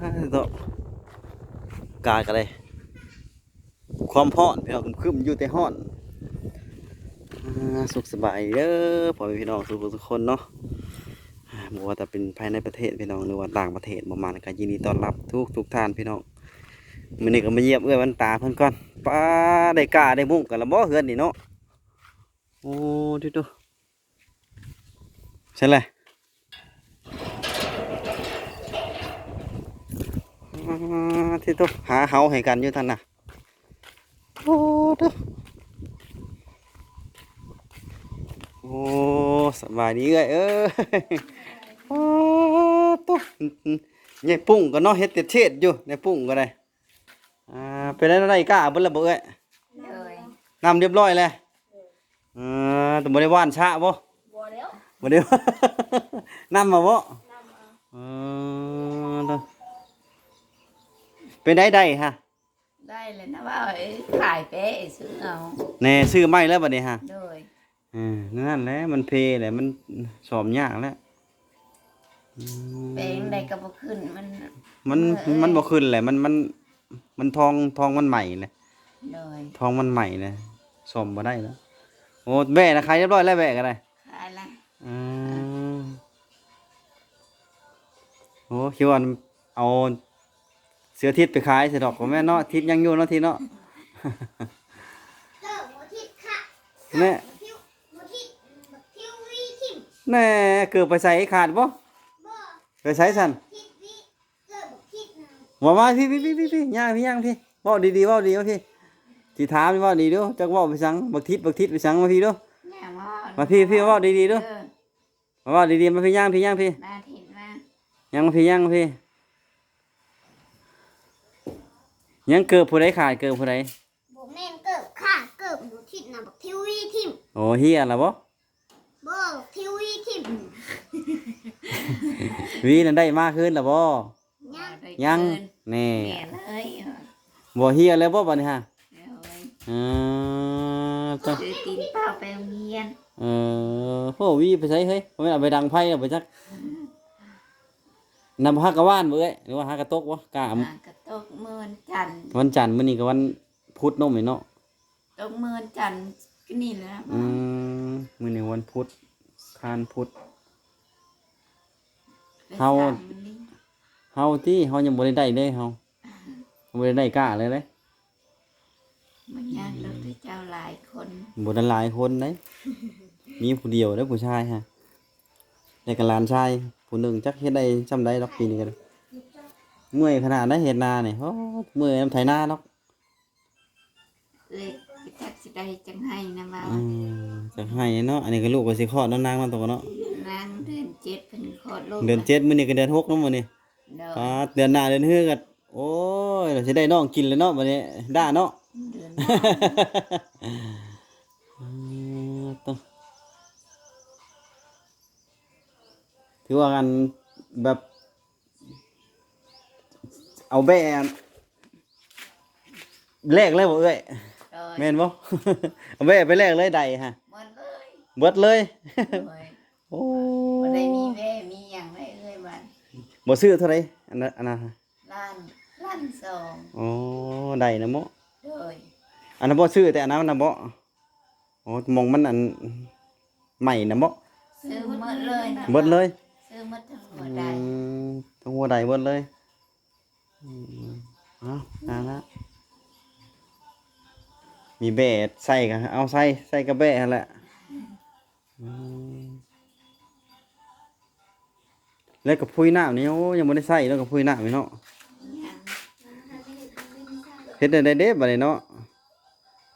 ເນາະ ກາກະໄດ້ຄວາມຮ້ອນ ພີ່ນ້ອງ ຄຶມໆ ຢູ່ແຕ່ຮ້ອນ. ອ່າ ສຸກສະບາຍເດີ ພໍ່ແມ່ພີ່ນ້ອງທຸກຜູ້ທຸກຄົນເນາະ ອ່າ ບໍ່ວ່າຈະເປັນພາຍໃນປະເທດ ພີ່ນ້ອງ ຫຼືວ່າຕ່າງປະເທດ ບໍ່ມາກະຍິນດີຕ້ອນຮັບທຸກໆທ່ານ ພີ່ນ້ອງ. ມື້ນີ້ກະມາຢ້ຽມເອື້ອຍວັນຕາເພິ່ນກ່ອນ. ປ້າ ໄດ້ກ້າໄດ້ມຸ້ງກັນລະບໍ່ເຮືອນນີ້ເນາະ? ໂອ້ ຕິໂຕ ໃຊ່ແຫຼະ ອ່າ ຕິໂຕ ຫາເຫົາໃຫ້ກັນຢູ່ຫັ້ນນະ. ໂອ້ ໂຕ ໂອ້ ສະບາຍດີເອື້ອຍເອີຍ. ໂອ້ ໂຕ ຍາຍປຸ້ງກໍເນາະ ເຮັດແຕ່ເທດຢູ່ ຍາຍປຸ້ງກໍໄດ້. ອ່າ ເປັນແນວໃດ ກ້າເບິດແລ້ວບໍ່ເອື້ອຍ? ໂດຍ ນ້ຳຮຽບຮ້ອຍແລ້ວ. ເອີ ແຕ່ບໍ່ໄດ້ຫວ່ານຊະບໍ່? ບໍ່ແລ້ວ ບໍ່ໄດ້ ນ້ຳມາບໍ່? ນ້ຳເອົາ ເອີ ເປັນໃດ ໄດ້ຫະ? ໄດ້ແລ້ວນະ ວ່າເອີຍ ຂາຍແປ ຊື້ເອົາແນ່ ຊື້ໃໝ່ແລ້ວບັດນີ້ຫະ. ໂດຍ ເອີ ນັ້ນແຫຼະ ມັນເພແຫຼະ ມັນສ້ອມຍາກແຫຼະ. ອືມ ແປງໃດກໍບໍ່ຂຶ້ນ ມັນ ມັນ ເອີຍ ມັນບໍ່ຂຶ້ນແຫຼະ ມັນ ມັນ ມັນທອງ ທອງມັນໃໝ່ແຫຼະ. ໂດຍ ທອງມັນໃໝ່ແຫຼະ ສ້ອມບໍ່ໄດ້ແລ້ວ. ໂອ້ ແບ້ນະ ຂາຍຮຽບຮ້ອຍແລ້ວ ແບ້ກໍໄດ້ ຂາຍແລ້ວ. ອືມ ໂອ້ ຄິດວ່າເອົາ ເສືອທິດໄປຂາຍຊະດອກ ບໍ່ແມ່ນເນາະ ທິດຍັງຢູ່ເນາະ ທິດເນາະ. ແນ່ ແນ່ ເກີບໄປໃສ ຂາດບໍ່? ໄປໃສຊັ້ນ? ວ່າມາ ພີ່ ພີ່ ພີ່ ຍ່າງ ພີ່ ຍ່າງ ພີ່ ເວົ້າດີໆ ເວົ້າດີ ມາ ພີ່ ຊິຖາມ ເວົ້າດີດູ ຈັກເວົ້າໄປສັງ ບັກທິດ ບັກທິດໄປສັງ ມາ ພີ່ດູ ມາ ພີ່ ພີ່ ເວົ້າດີໆດູ. ເອີ ມາເວົ້າດີໆ ມາພີ່ ຍ່າງ ພີ່ ຍ່າງ ພີ່ ມາ ທິດມາ ຍ່າງ ມາ ພີ່ ຍ່າງ ມາ ພີ່. ຍັງເກີບຜູ້ໃດຂາດ ເກີບຜູ້ໃດ? ບໍ່ແມ່ນເກີບຂ້າ ເກີບບໍ່ທິດນະ ບັກທີວີຖິ້ມ. ໂອ້ ເຮຍລະບໍ່? ບໍ່ ທີວີຖິ້ມ. ວີນັ້ນໄດ້ມາຄືນລະບໍ່? ຍັງ ຍັງ ແນ່ ແນ່ເລີຍ ບໍ່ເຮຍແລ້ວບໍ່ບັດນີ້ຫະ? ໂດຍ ເອີ ຕ້ອງ ຖືຕີນເປົ່າໄປໂຮງຮຽນ. ເອີ ໂອ້ ວີໄປໃສເຮີ້ຍ? ບໍ່ແມ່ນເອົາໄປດັງໄຟແລ້ວບໍ່ຈັກ? ນຳຫາກະຫວ່ານບໍ່ເອື້ອຍ ຫຼືວ່າຫາກະຕົກບໍ່? ກະ ຫາກະຕົກມື້ວັນຈັນ ວັນຈັນ ມື້ນີ້ກະວັນພຸດເນາະ ມື້ນີ້ເນາະ. ຕົກມື້ວັນຈັນກະນີ້ແຫຼະ. ອືມ ມື້ນີ້ວັນພຸດ ຄານພຸດ. ເຮົາ ເຮົາຕິ ເຮົາຍັງບໍ່ໄດ້ໄດ້ເລີຍ ເຮົາບໍ່ໄດ້ໄດ້ກ້າເລີຍເດ້. ມັນຍາກດອກ ເຈົ້າຫຼາຍຄົນ ບໍ່ໄດ້ຫຼາຍຄົນເດ້ ມີຜູ້ດຽວເດ້ຜູ້ຊາຍຫະ ແລ້ວກະຫຼານຊາຍຜູ້ໜຶ່ງ ຈັກເຮັດໄດ້ຊ່ຳໃດດອກ ປີນີ້ກະໄດ້. ເມື່ອຍຂະໜາດໃດເຮັດນານີ້ ໂອ້ ເມື່ອຍນຳໄຖນາດອກ. ເອີຍ ຈັກຊິໄດ້ຈັ່ງໄຫ້ນະວ່າ ອືມ ຈັ່ງໄຫ້ເນາະ. ອັນນີ້ກະລູກກະຊິຄອດເນາະ ນາງເນາະ ໂຕເນາະ. ນາງເດືອນເຈັດເພິ່ນຄອດລູກ ເດືອນເຈັດ ມື້ນີ້ກະເດືອນຫົກເນາະ ມື້ນີ້. ໂດຍ ປາດ ເດືອນໜ້າເດືອນຮືກະ ໂອ້ຍ ຊິໄດ້ນ້ອງກິນແລ້ວເນາະ ບັດນີ້ ດ້າເນາະ. ເດືອນ ອືມ ໂຕ ຖືວ່າອັນ ແບບ ເອົາແບ້ແລກເລີຍບໍ່ເອື້ອຍ? ໂດຍ ແມ່ນບໍ່? ເອົາແບ້ໄປແລກເລີຍ ໄດ້ຫະ ເບິດເລີຍ ເບິດເລີຍ. ໂດຍ ໂອ້ ບໍ່ໄດ້ມີແບ້ມີຫຍັງເລີຍເອື້ອຍ ບາດ ບໍ່ຊື້ເທົ່າໃດ ອັນນັ້ນ ອັນນັ້ນຫະ? ລ້ານ ລ້ານສອງ. ອໍ ໄດ້ນະເມາະ. ໂດຍ ອັນນັ້ນບໍ່ ຊື້ແຕ່ອັນນັ້ນນະບໍ່? ອໍ ໝ່ອງມັນອັນໃໝ່ນະບໍ່? ຊື້ໝົດເລີຍນະ ເບິດເລີຍ ຊື້ໝົດທັງຫົວໄດ. ອືມ ທັງຫົວໄດເບິດເລີຍ. ອືມ ເອົາ ນັ້ນລະ ມີແບ້ໃສ່ກະເອົາໃສ່ ໃສ່ກະແບ້ຫັ້ນແຫຼະ. ອືມ ແລ້ວກະພຸຍນ້ຳນີ້ ໂອ້ ຍັງບໍ່ໄດ້ໃສ່ເນາະ ກະພຸຍນ້ຳນີ້ເນາະ. ເຮັດແນວໃດເດບາດນີ້ເນາະ?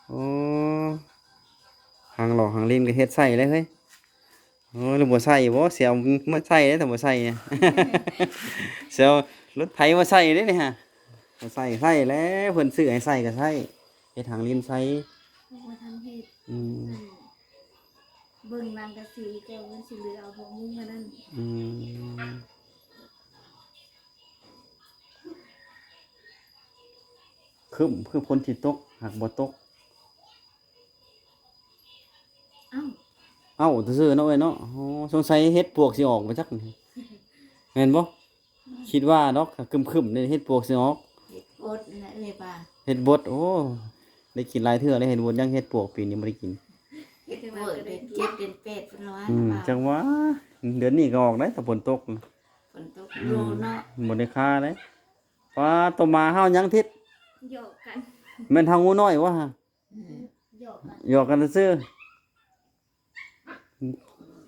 ໂອ້ ຫາງຫຼອກຫາງລິນກະເຮັດໃສ່ເລີຍເຮີ້ຍ. ໂອ້ ຫຼືບໍ່ໃສ່ບໍ່? ຊິເອົາມາໃສ່ເດ້ ຖ້າບໍ່ໃສ່ ຊິເອົາລົດໄຖມາໃສ່ເດ້ນີ້ຫະ. ບໍ່ໃສ່ ໃສ່ແລ້ວ ເພິ່ນຊື້ໃຫ້ໃສ່ກະໃສ່ ເຮັດຫາງລິນໃສ່ ບໍ່ທັນເຮັດ. ອືມ ເບິ່ງຫຼັງກະສີ ເຈົ້າມັນຊິເຫຼືອເອົາພວກມຸງອັນນັ້ນ. ອືມ ຄຶ້ມຄືຝົນຊິຕົກ ຫາກບໍ່ຕົກ. ເອົ້າ ເອົ້າ ຊື່ໆເນາະເອື້ອຍເນາະ. ໂອ້ ສົງໄສເຫັດປວກຊິອອກບໍ່ຈັກ ແມ່ນບໍ່? ບໍ່ ຄິດວ່າດອກ ຄຶມໆ ເດ້ ເຫັດປວກຊິອອກ ເຫັດບົດນະເອື້ອຍວ່າ ເຫັດບົດ. ໂອ້ ໄດ້ກິນຫຼາຍເທື່ອແລ້ວເຫັດບົດ ຍັງເຫັດປວກປີນີ້ບໍ່ໄດ້ກິນ ເຫັດປວກເດືອນເຈັດເດືອນແປດພຸ້ນລະວ່າ. ອືມ ວ່າ ຈັ່ງວ່າເດືອນນີ້ກໍອອກໄດ໋ ຖ້າຝົນຕົກ ຝົນຕົກ ອືມ ໂລເນາະ ບໍ່ໄດ້ຄາເດ້. ປາໂຕ ໝາເຫົ່າຫຍັງທິດ ຫຍອກກັນ ແມ່ນເຮົາງູນ້ອຍວະ? ອືມ ຫຍອກກັນ ຫຍອກກັນຊື່.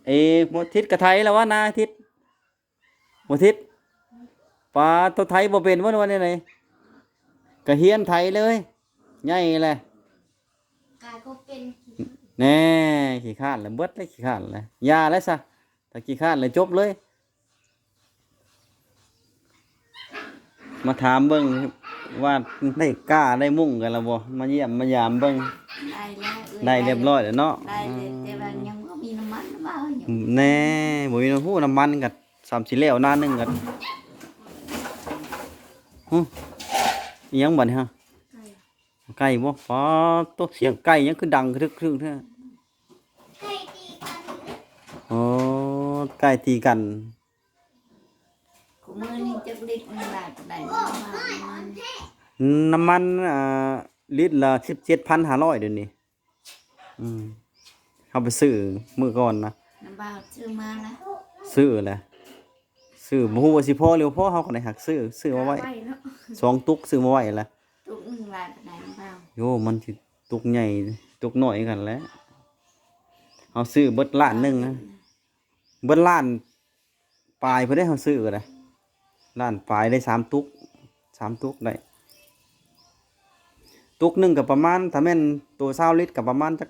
ເອ ບໍ່ ທິດກະໄຖແລ້ວວະນາ ທິດ ບໍ່ ທິດ. ປາໂຕ ໄຖບໍ່ເປັນບໍ່ ຫຼືວ່າແນວໃດ? ກະຮຽນໄຖເລີຍ ໃຫຍ່ແຫຼະ ກາຍກໍເປັນ ແນ່ ຂີ້ຄ້ານແຫຼະ ເບິດແລ້ວ ຂີ້ຄ້ານແຫຼະ ຢ່າແລ້ວຊະ ຖ້າຂີ້ຄ້ານແລ້ວຈົບເລີຍ. ມາຖາມເບິ່ງວ່າໄດ້ກ້າໄດ້ມຸ້ງກັນແລ້ວບໍ່ ມາຢ້ຽມມາຢາມເບິ່ງ. ໄດ້ແລ້ວເອື້ອຍ ໄດ້ຮຽບຮ້ອຍແລ້ວເນາະ ໄດ້ແລ້ວ ອືມ ແຕ່ວ່າຍັງບໍ່ມີນ້ຳມັນມາຢູ່. ແນ່ ບໍ່ມີນ້ຳ ຮູ້ ນ້ຳມັນກໍສ່ຳຊິແລ້ວໜ້າໜຶ່ງກໍ ຫຶ ອີຫຍັງບັດນີ້ຮະ? ໄກ່ ໄກ່ບໍ່? ປາໂຕ ສຽງໄກ່ຫຍັງຄືດັງກະທຶກໆ ແທ້? ໄກ່ຕີກັນ ອໍ ໄກ່ຕີກັນ. ຄູ່ມື້ນີ້ຈັກລິດໜຶ່ງຫຼາຍປານໃດ ນ້ຳມັນ? ນ້ຳມັນ ອ່າ ລິດລະສິບເຈັດພັນຫ້າຮ້ອຍ ດຽວນີ້. ອືມ ເຮົາໄປຊື້ມື້ກ່ອນນະ ນ້ຳບ່າວຊື້ມາລະ ຊື້ແຫຼະ ຊື້ ບໍ່ຮູ້ວ່າຊິພໍຫຼືບໍ່ພໍ ເຮົາກໍໄດ້ຮັກຊື້ ຊື້ມາໄວ້ ໄວ້ເນາະ ສອງຕຸກ ຊື້ມາໄວ້ລະ. ຕຸກໜຶ່ງຫຼາຍປານໃດ ນ້ຳບ່າວ? ໂຍ ມັນຊິຕຸກໃຫຍ່ຕຸກນ້ອຍຄືກັນແຫຼະ ເຮົາຊື້ເບິດລ້ານໜຶ່ງນະ ເບິດລ້ານ ປາຍພຸ້ນເດ້ ເຮົາຊື້ກໍໄດ້ ລ້ານປາຍໄດ້ສາມຕຸກ ສາມຕຸກໄດ້ ຕຸກໜຶ່ງກໍປະມານ ຖ້າແມ່ນໂຕຊາວລິດກໍປະມານຈັກ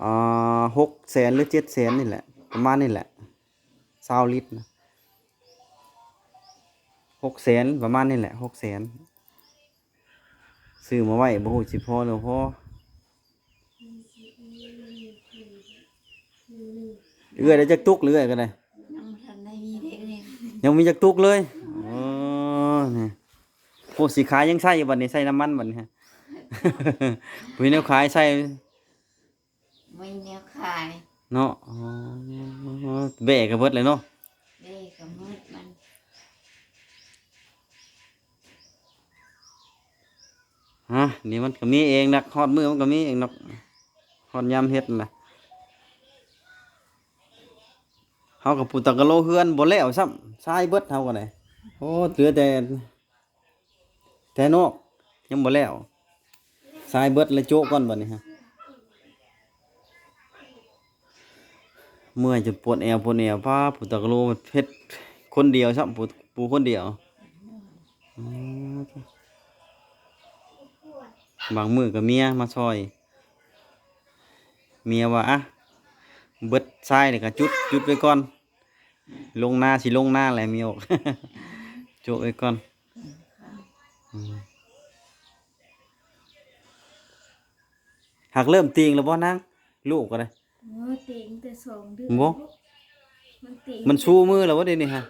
ອ່າ ຫົກແສນ ຫຼື ເຈັດແສນນີ້ແຫຼະ ປະມານນີ້ແຫຼະ ຊາວລິດນະ ຫົກແສນ ປະມານນີ້ແຫຼະ ຫົກແສນ. ຊື້ມາໄວ້ ບໍ່ຮູ້ຊິພໍຫຼືບໍ່ພໍ. ເອື້ອຍໄດ້ຈັກຕຸກ ເອື້ອຍກໍໄດ້? ຍັງບໍ່ທັນໄດ້ມີເດ້ເອື້ອຍ ຍັງມີຈັກຕຸກເລີຍ. ໂອ້ ນີ້ ໂອ້ ຊິຂາຍຍັງໃຊ້ຢູ່ບັດນີ້ ໃຊ້ນ້ຳມັນບັດນີ້ ບໍ່ມີແນວຂາຍໃຊ້. ບໍ່ມີແນວຂາຍເນາະ. ອໍ ແບ້ກໍເບິດແລ້ວເນາະ ແບ້ກໍໝົດມັນ. ຮະ ນີ້ມັນກໍມີເອງດອກ ຮອດມື້ມັນກໍມີເອງດອກ ຮອດຍາມເຮັດຫັ້ນນະ. ເຮົາກໍປູຕາກະໂລເຮືອນບໍ່ແລ້ວຊ້ຳ ຊາຍເບິດເຮົາກໍໄດ້. ໂອ້ ເຫຼືອແຕ່ ແຕ່ນອກຍັງບໍ່ແລ້ວ ຊາຍເບິດແລ້ວ ໂຈະກ່ອນບັດນີ້ຮະ. ເມື່ອຍຈົນປວດແອວ ປວດແອວ ປ້າ ປູຕາກະໂລເຮັດຄົນດຽວຊ້ຳ ປູ ປູຄົນດຽວ. ອືມ ບາງມື້ກໍເມຍມາຊ່ອຍ ເມຍວ່າ ອະ ເບິດຊາຍນີ້ກໍຈຸດ ຈຸດໄວ້ກ່ອນ ລົງນາ ຊິລົງນາແຫຼະ ເມຍບອກ ໂຈະໄວ້ກ່ອນ. ອືມ ຫາກເລີ່ມຕີງແລ້ວບໍ່ນາງ? ລູກກໍໄດ້ ໂອ້ຍ ຕີງແຕ່ສອງເດືອນ ບໍ່ ມັນຕີງ ມັນຊູມືແລ້ວບໍ່ດຽວນີ້ຮະ?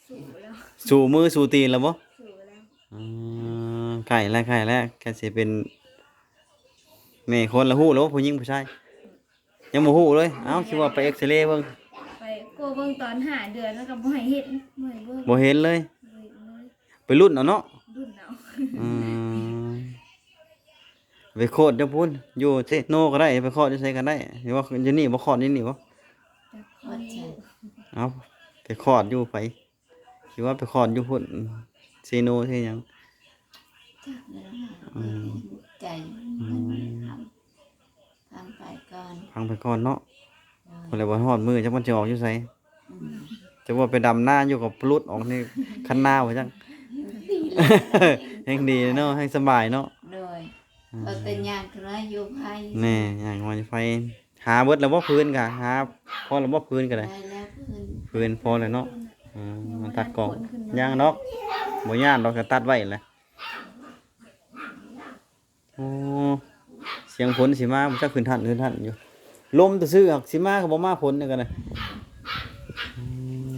ສູ້ແລ້ວ ສູ້ມືສູ້ຕີນແລ້ວບໍ່? ສູ້ແລ້ວ ອືມ ໃກ້ແລ້ວ ໃກ້ແລ້ວ ໃກ້ຊິເປັນແມ່ຄົນແລ້ວ. ຮູ້ແລ້ວບໍ່ ຜູ້ຍິງຜູ້ຊາຍ? ຍັງບໍ່ຮູ້ເລີຍ. ເອົ້າ ຄືວ່າໄປເອັກຊະເລເບິ່ງ ໄປກວດເບິ່ງຕອນຫ້າເດືອນ ແລ້ວກໍບໍ່ໃຫ້ເຫັນ ບໍ່ໃຫ້ເບິ່ງ ບໍ່ເຫັນເລີຍ ບໍ່ເຫັນເລີຍ. ໄປລຸ້ນເອົາເນາະ ລຸ້ນເອົາ. ອືມ ໄປຄອດຢູ່ພຸ້ນ ຢູ່ເຊໂນກໍໄດ້ ໄປຄອດຢູ່ໃສກໍໄດ້. ຫຼືວ່າຢູ່ນີ້ບໍ່ ຄອດຢູ່ນີ້ບໍ່? ເອົາ ໄປຄອດຢູ່ໃສ? ຊິວ່າໄປຄອດຢູ່ພຸ້ນ ເຊໂນເຊຫຍັງ. ອືມ ໃຈ ອືມ ຟັງໄປກ່ອນ ຟັງໄປກ່ອນເນາະ. ເອີ ພຸ້ນແຫຼະ ບໍ່ຮອດມື້ຈັກມັນຊິອອກຢູ່ໃສ. ອືມ ຈັກວ່າໄປດຳນາຢູ່ກໍປະຫຼຸດອອກໃນຄັນນາວ່າຈັ່ງ. ແຮງດີເນາະ ແຮງສະບາຍເນາະ. ໂດຍ ອືມ ເອີ ແຕ່ຍ່າງຂຶ້ນມາຢູ່ໄພ ແນ່ ຍ່າງມາຢູ່ໄພ. ຫາເບິດແລ້ວບໍ່? ຟືນກະຫາພໍແລ້ວບໍ່? ຟືນກະໄດ້ ໄດ້ແລ້ວ ຟືນ ຟືນພໍແລ້ວເນາະ. ອືມ ມັນຕັດກ້ອງ ຍັງດອກ ບໍ່ຢ້ານດອກ ກະຕັດໄວ້ແຫຼະ. ໂອ້ ສຽງຝົນຊິມາ ບໍ່ຈັກຂຶ້ນທັນ ຂຶ້ນທັນຢູ່. ລົມແຕ່ຊື່ ຫາກຊິມາກໍບໍ່ມາ ຝົນນີ້ກໍໄດ້. ອື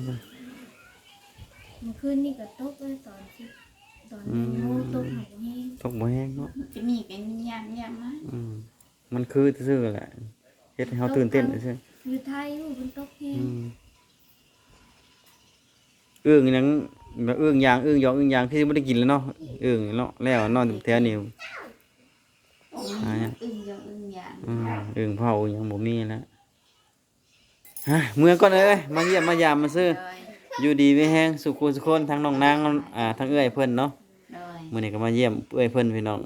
ມ ມື້ຄືນນີ້ກໍຕົກເລີຍ ຕອນທີ່ ຕອນ ອືມ ໂມງຕົກ ຫາກບໍ່ແຮງ ຕົກບໍ່ແຮງເນາະ. ມັນຈະມີເປັນຍາມໆມາ. ອືມ ມັນຄືຊື່ແຫຼະ ເຮັດໃຫ້ເຮົາຕື່ນເຕັ້ນຊື່. ຢູ່ໄທ ໂອ້ ມັນຕົກແຮງ. ອືມ ອຶ່ງຫຍັງ ແບບອຶ່ງຢາງ ອຶ່ງຢອກ ອຶ່ງຢາງ ຄືບໍ່ໄດ້ກິນແລ້ວເນາະ ອຶ່ງເນາະ ແລ້ວເນາະ ແຖວນີ້ ອືມ ຫາຫຍັງ ອຶ່ງຢອກ ອຶ່ງຢາງ ອືມ ອຶ່ງເຜົາ ອຶ່ງຫຍັງບໍ່ມີແລ້ວ. ຮະ ເມືອກ່ອນເອີຍ ມາຢ້ຽມມາຢາມມາຊື່ ໂດຍ ຢູ່ດີມີແຮງ ສຸຂູສຸຄົນ ທັງນ້ອງນາງ ອ່າ ທັງເອື້ອຍເພິ່ນເນາະ ໂດຍ ມື້ນີ້ກໍມາຢ້ຽມເອື້ອຍເພິ່ນ ພີ່ນ້ອງ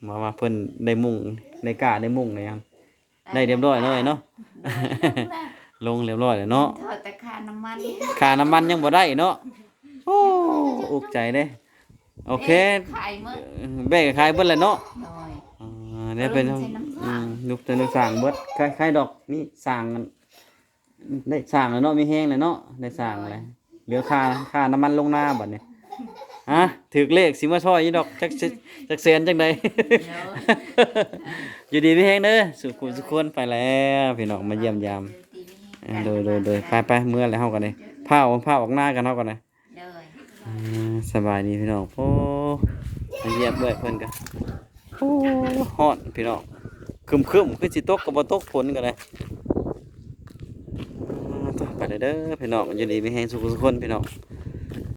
ວ່າ ວ່າເພິ່ນໄດ້ມຸງ ໄດ້ກ້າ ໄດ້ມຸງ ໄດ້ຫຍັງ ໄດ້ຮຽບຮ້ອຍເນາະເອື້ອຍເນາະ ໂດຍ ລົງແລ້ວ ລົງຮຽບຮ້ອຍແລ້ວເນາະ ເທົ່າແຕ່ຄ່ານ້ຳມັນ ຄ່ານ້ຳມັນຍັງບໍ່ໄດ້ເນາະ ໂອ້ ອຸກໃຈເດ້ ໂອເຄ ເອີ ຂາຍໝົດ ແບກຂາຍເບິດແລ້ວເນາະ ໂດຍ ອ່າ ໄດ້ເປັນ ເອີ ໃສ່ນ້ຳສ້າງ ອືມ ລູກເປັນນ້ຳສ້າງເບິດ ຂາຍ ຂາຍດອກນີ້ສ້າງ ໄດ້ສ້າງແລ້ວເນາະ ມີແຮງແລ້ວເນາະ ໄດ້ສ້າງແລ້ວ ໂດຍ ເຫຼືອຄ່າ ຄ່ານ້ຳມັນລົງນາບັດນີ້ ຮະ ຖືກເລກຊິມາຊ່ອຍຢູ່ດອກ ຈັກຊິ ຈັກແສນຈັ່ງໃດ ໂດຍ ຢູ່ດີມີແຮງເດີ ສຸຂູສຸຄົນ ໄປແລ້ວ ພີ່ນ້ອງ ມາຢ້ຽມຢາມ ຢູ່ດີມີແຮງ ເອີ ໂດຍ ໂດຍ ໂດຍ ໄປ ໄປ ເມືອແລ້ວເຮົາກໍໄດ້ ພາອອກ ພາອອກນາກັນເຮົາກໍໄດ້ ໂດຍ ອ່າ ສະບາຍດີພີ່ນ້ອງ ໂອ້ ມາຢ້ຽມເອື້ອຍເພິ່ນກໍ ໂອ້ ຮ້ອນພີ່ນ້ອງ ຄຶ້ມໆ ຄືຊິຕົກກໍບໍ່ຕົກ ຝົນກໍໄດ້ ອ່າ ໄປແລ້ວເດີພີ່ນ້ອງ ຢູ່ດີມີແຮງສຸຂູສຸຄົນພີ່ນ້ອງ